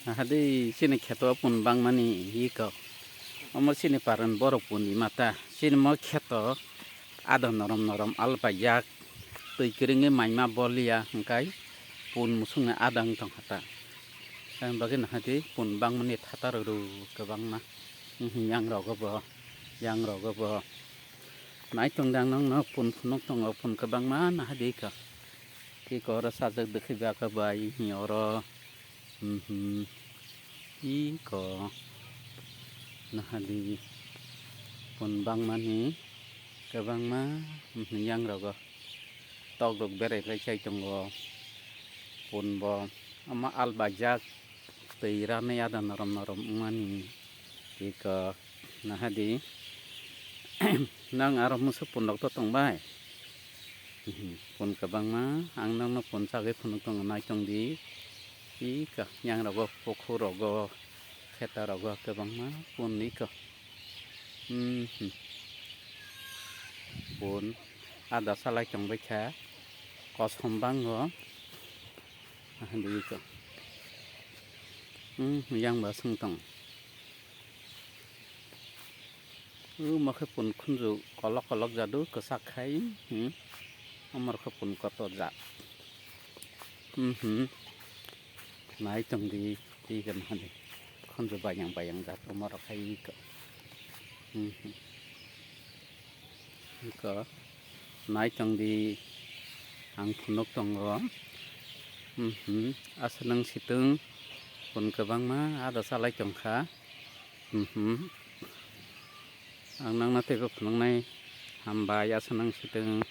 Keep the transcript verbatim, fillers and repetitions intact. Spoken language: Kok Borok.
Hadi chini kheto pun bangmani iko. Omo chini paran borok pun imata. Chini mo kheto ada norom norom alpaijak. Twi kwrwngwi maima boliya hwnkhe pun musungni ada wng tong kha ta. Ang bagwi nahadi pun bangmani thatar rw kwbangma. Yang rogo bo, yang rogo bo. Nai tong dang nang no pun phunuk tongo pun kwbangma nahadi ka. Ki ko oro sajak dwkhwi baka bai hi oro. Mhm. Iko nahadi pun bangmani kwbangma, mhm, yang rogo tok rok berai lai chai tongo. Pun bo omo albaijak twi ranai ada norom norom wngmani iko nahadi. Nang aro musu pun rok to tongbai. Pun kwbangma ang nokno pun chagwi phunuk tongo, nai tong di. Ika yang rogo, pukhur rogo, kheta rogo kwbangma pun iko. Mhm. Pun ada salai tong bai kha, kosom bango. Ahandi iko. Hmm, yang ba sung tong. Omo khe pun khunju kolok kolok jadu kwchak khai, hmm. Omo khe pun kotor jat. Hmm, hmm. Nai tong di, twi gana hadi. Khunju bayang bayang jat omo rok khai ko. Hmm, hmm. Ko nai tong di, ang phunuk tongo. Hmm, hmm. Asa nang situng pun kwbangma ada salai tong kha. Hmm, hmm. Ang nangno teibo phunuknai hambai, asa nang situng.